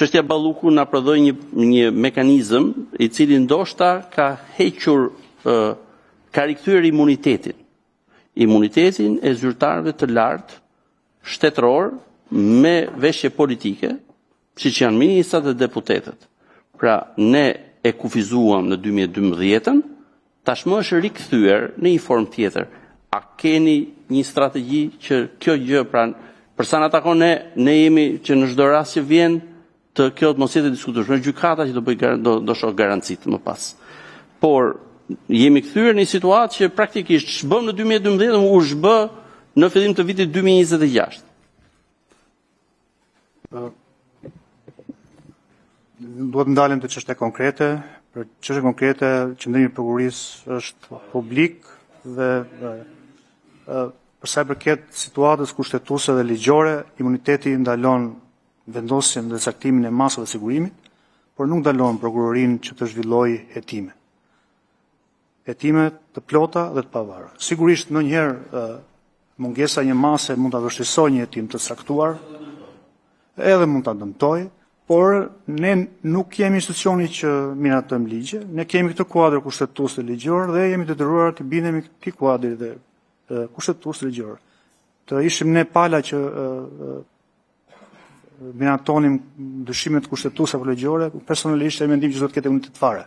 Çështja Balluku na prodhoi një mekanizëm, i cili ndoshta ka hequr, ka rikthyer imunitetin, imunitetin e zyrtarëve të lartë shtetërorë me veshje politike, siç janë ministrat dhe deputetët. Pra, ne e kufizuam në 2012-ën, tashmë është rikthyer në një formë tjetër. A keni një strategji që kjo gjë, pra, për sa na takon ne, ne jemi që në çdo rast që vjen të kjo të mos jetë e diskutueshme, është gjykata që do bëj do shoh garancitë më pas. Por jemi kthyer në një situatë që praktikisht ç'bëm në 2012 u zhbë në fillim të vitit 2026. Nuk dua të ndalem te çështje konkrete. Për çështje konkrete, qëndrimi i prokurorisë është publik dhe për sa i përket situatës kushtetuese dhe ligjore, imuniteti ndalon vendosjen dhe caktimin e masave të sigurimit, por nuk ndalon prokurorinë që të zhvillojë hetime. Hetime të plota dhe të pavarura. Sigurisht, ndonjëherë mungesa e një mase mund ta vështirësojë një hetim të caktuar, edhe mund ta dëmtojë, por ne nuk jemi institucioni që miratojmë ligje, ne kemi këtë kuadër kushtetues dhe ligjor dhe jemi detyruar të bindemi këtij kuadri dhe kushtetues dhe ligjor. Të ishim ne pala që miratonim ndryshimet kushtetuese apo ligjore, personalisht jam i mendimit që s'do të ketë imunitet fare.